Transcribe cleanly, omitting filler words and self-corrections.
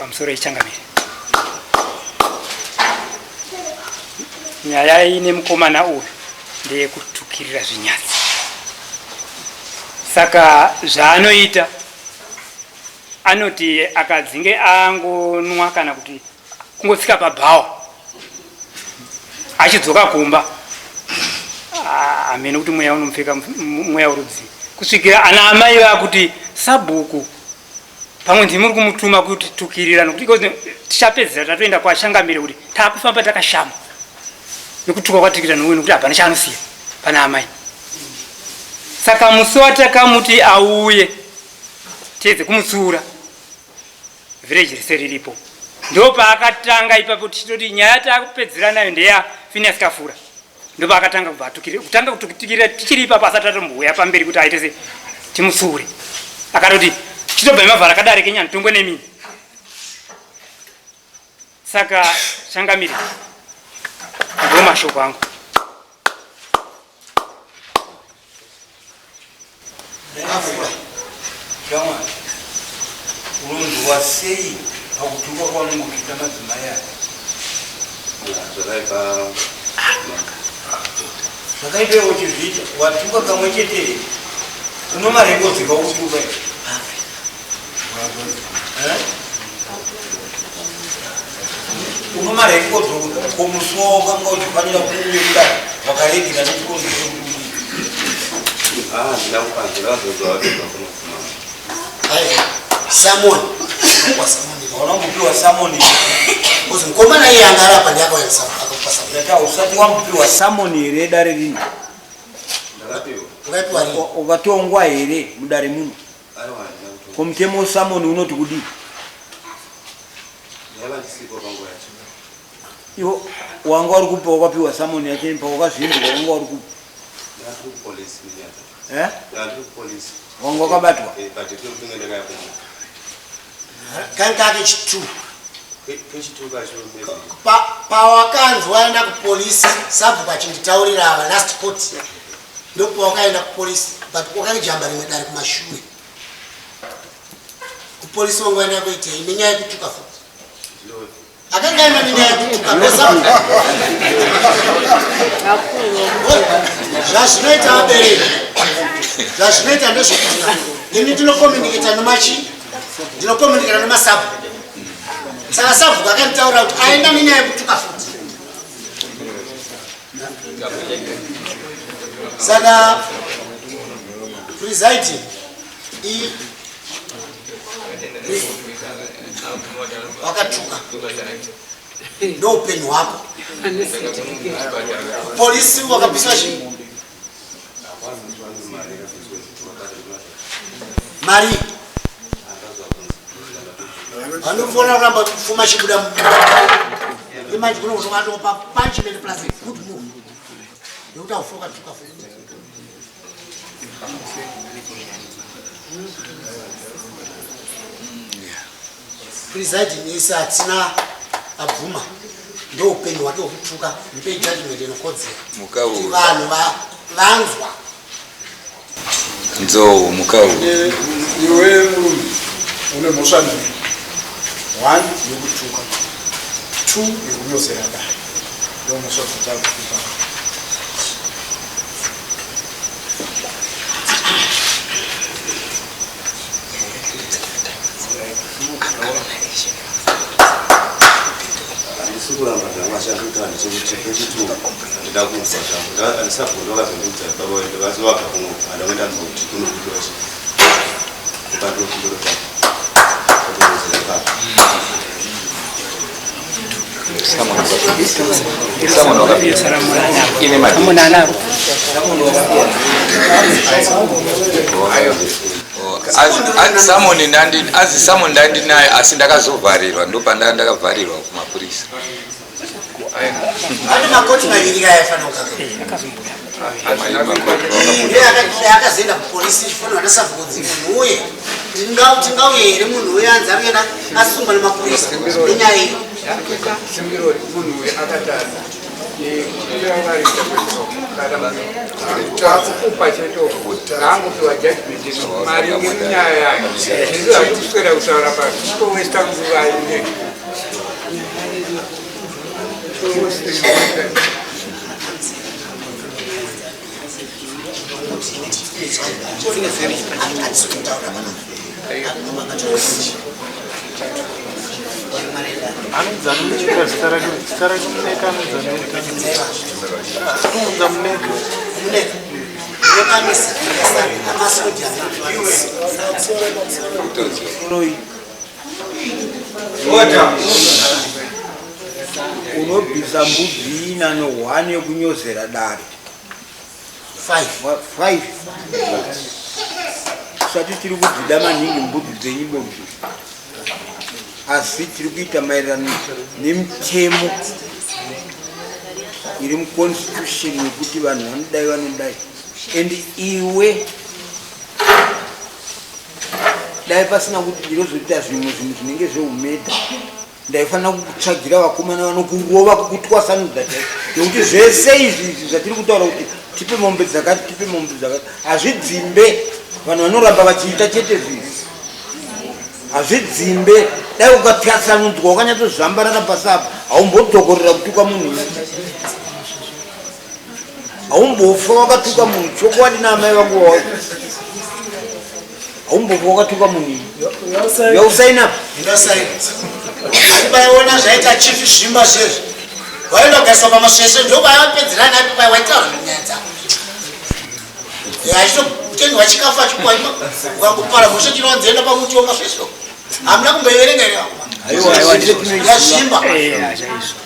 Pamusoro yechangamire. Nyaya ine mukomana uyu ndeyekutukirira zvinyadzi. Saka zvaanoita anoti akadzinge angonwa kana kuti kungotsika pabhawa achidzoka kumba hameno kuti mweya unomupfeka mweya urudzii kusvikira ana amai vakuti sabhuku pamwe ndimi muri kumutuma kuti tukirira nokuti iko tichapedzera tatoenda kwashangamire kuti takufamba takashama nekutuka kwatikira nouyu nokuti hapana chaanosiya pana amai saka musi watakamuti auye tiedze kumutsiura village rese riripo ndopaakatanga ipapo tichitoti nyaya takupedzera nayo ndeya Phineas Kafura ndopaakatanga kubva atukirira kutanga kutukirira tichiri ipapo asati atombouya pamberi kuti aite se timutsiure akatoti chitobva nemavhara akadare kenya nditongwe nemini saka changamire ndo mashoko angu Shamwari, unonzwa sei pakutukwa kwaunenge uchiita madzimai aya? Zvakaipa. Zvakaipa iwe uchizviita, watuka kamwe chete here? Uno marekodzi kaukutuka here? Eh? Uno marekodzi komusi wawakanga uchifanira kuuye kudai wakaregera nechikonzero chekuti udii? Ah, ndina kupanzira vazonzwa vatobva kuno kumama. Samoni. Kwa Samoni. Hauna kumbopiwa samoni. Because mukomana iye anga ari apa ndiye akauya neSamoni, akakupa Samoni. Ndati hausati wambopiwa samoni here dare rino? Ndakapiwa. Ukapiwa rini? Ukatongwa here mudare muno? Aiwa, handina kutonga. Ko mutemo wesamoni unoti kudii? Ndaiva ndisipo panguva yacho. Iwo wanga uri kupi wakapiwa samoni yacho pawakazvimbwa wanga uri kupi? Ndanga ndiri kupolisi nenyaya dzacho. Eh? Ndanga ndiri kupolisi. Wanga wakabatwa? Eh, but ndinokunge ndakaya kumba. Kange kake chitu. Kechitu kacho maybe. Pa pawakanzi waenda kupolisi sabhuku achinditaurira ava last court ndopawakaenda kupolisi but wakajamba rimwe dare kumashure. Kupolisi wanga waenda kuitei nenyaya yekutuka futi. Akanga aenda nenyaya yekutuka kosa. Zvazvinoita vabereki zvazvinoita ndezvekuti ini ndinokomuniketa nemachi ndinokomuniketa nemasabhuku saka sabhuku akanditaurira kuti aenda nenyaya yekutuka futi saka presiding i wakatuka ndoupenyu hwako polisi wakabviswa chii mari vanofona kuramba pfuma chibuda imanje kuno kutopa punishment plus a good move nekuti aufi wakatuka futi presiding isi hatina abvuma ndoupenyu hwake hwekutuka mupe judgment inokodzera kuti vanhu vanzwa Nzou mukau. Iwe murume une mhosva mbiri. One yekutuka. Two yekunyozera dare. Ndo mhosva dzatakupa. Handisi kuramba zvangu asi chandiri kutaura ndechekuti kwechitu handida kunzwa zvangu handisabvunza vakazondiudza baba vedu vasi vabva kuno handa kuenda nzwa kuti kunokudiwa chi kupandiro chako kutomudzira ipapo Azi samoni ndandinayo asi ndakazovharirwa ndopandanga ndakavharirwa kumapurisa. Ane makoti maviri kaya akazoenda kupolisi chifanira nasabvunzi munhu uye tingauye here munhu uye anzi arikuenda asungwa nemapurisa nenyaya iyo munhu uyu akatadza. Takukupa chete ngaangopiwa judgment ino maringe nenyaya yake. Zvese zvakuswera kutaura pasi kutowesta nguva ine. Anonzi anomucheka zita rake, zita rake Muneka. Anonzi anomucha Muneka. Muneka. Ota unobvisa mbudzi ina nohwani yekunyozera dare. Five. Tisati tiri kudzida maningi mbudzi dzenyu bonzi, asi tiri kuita maererano nemitemo iri muconstitution yekuti vanhu vanodai vanodai. And iwe, dai pasina kuti ndinozoita zvimwe zvinhu zvinenge zveumedha, ndaifanira kukutsvagira vakomana vanokurova, kukutwasanudza chaiko, nekuti zvese izvi izvi zvatiri kutaura kuti tipe mombe dzakati, tipe mombe dzakati, hazvidzimbe. Vanhu vanoramba vachiita chete zvinhu, hazvidzimbe. Dai ukatwasanudzwa wakanyatsozvambarara pasi apa, haumbodzokorera kutuka munhu, haumbofa wakatuka munhu. Chokwadi naamai vangu, wawa haumbofa wakatuka munhu. Yausaina. Ndinosaina. Vaiona zvaita Chief Zvimba zvezvi, waenda kugariswa pamasvesve, ndokwavapedzerana ipo. Waitaura nyaya dzako, achitotengerwa chikafu, achipuwa. Ukangopara mhosva, chinonzi pamuti wemasvesve. Hamuna kumboiverenga here? Aiwa, aiwa. Yazvimba. Chaizvo.